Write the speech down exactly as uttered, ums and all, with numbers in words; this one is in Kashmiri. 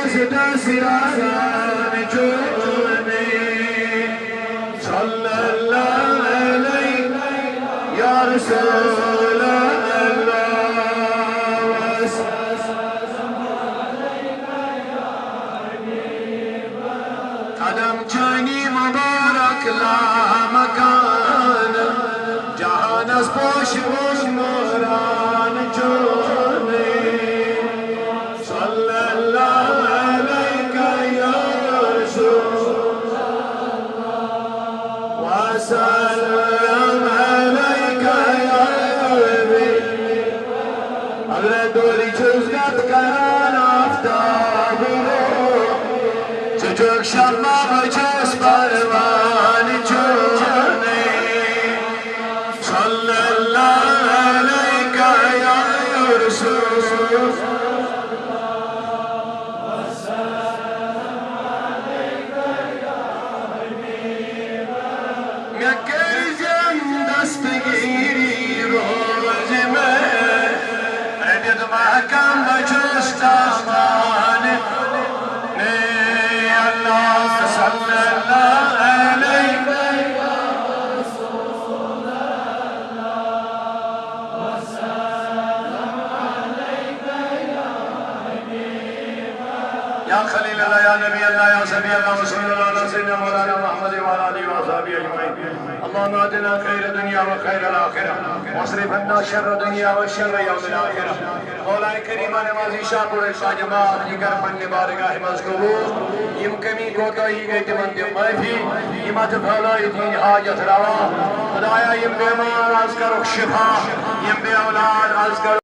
دست یاران چونی، صلی اللہ علیک یا رسول اللہ۔ قدم چانی مبارک لامکان، جہانس پوشون موران چونی، صلی اللہ علیک یا رسول، وسلم علیک یا حبیب۔ اگرے دوری چھُس گت کران آفتاب رو، ژٕ چھُکھ شمع، بہٕ چھُس پروان چونی، صلی اللہ علیک یا رسول۔ مےٚ کٔرۍ زٮ۪ن دستگیٖری روزِ مےٚ، رٔٹِتھ محکم بہٕ چھُس تاوان۔ اے اللہ صلی اللہ علیہ۔ یا خلیل اللہ، یا نبی اللہ، یا صفی اللہ، وصلی اللہ علی سیدنا مولانا محمد وعلی آلہ وصحبہ اجمعین۔ اللهم آتنا خیر الدنیا و خیر الآخرہ، واصرف عنا شر الدنیا و شر یوم الآخرہ۔ مولا کریم، نماز عشاء پوٚر اَسہِ جماعت، یہِ کر پننہِ بارگاہ منٛز قبول۔ یِم کمی کوتاہی گٔے، تِمن دِ معٲفی۔ یِم اتھ پھٲلٲیِتھ یِہِنٛدۍ حاجت روا۔ خدایا، یِم بیمار از کرُکھ شفا، یِم بے اولاد از کرُکھ